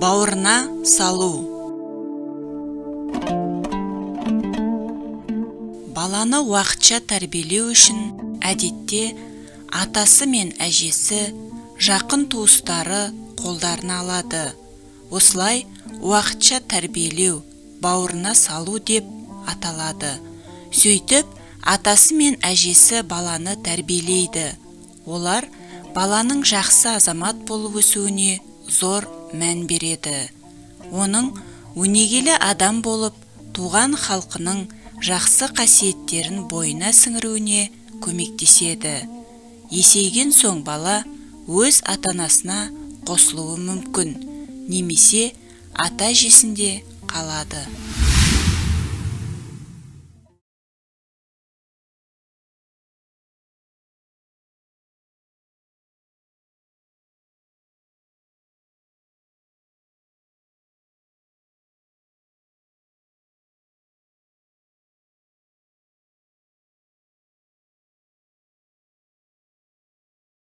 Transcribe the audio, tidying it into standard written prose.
Бауырына салу. Баланы уақытша тәрбиелеу үшін әдетте атасы мен әжесі, жақын туыстары қолдарына алады. Осылай уақытша тәрбиелеу бауырына салу деп аталады. Сөйтіп, атасы мен әжесі баланы тәрбиелейді. Олар баланың жақсы азамат болып өсуіне зор мән береді. Оның өнегелі адам болып, туған халқының жақсы қасиеттерін бойына сіңіруіне көмектеседі. Есейген соң бала өз ата-анасына қосылуы мүмкін немесе ата-әжесінде қалады.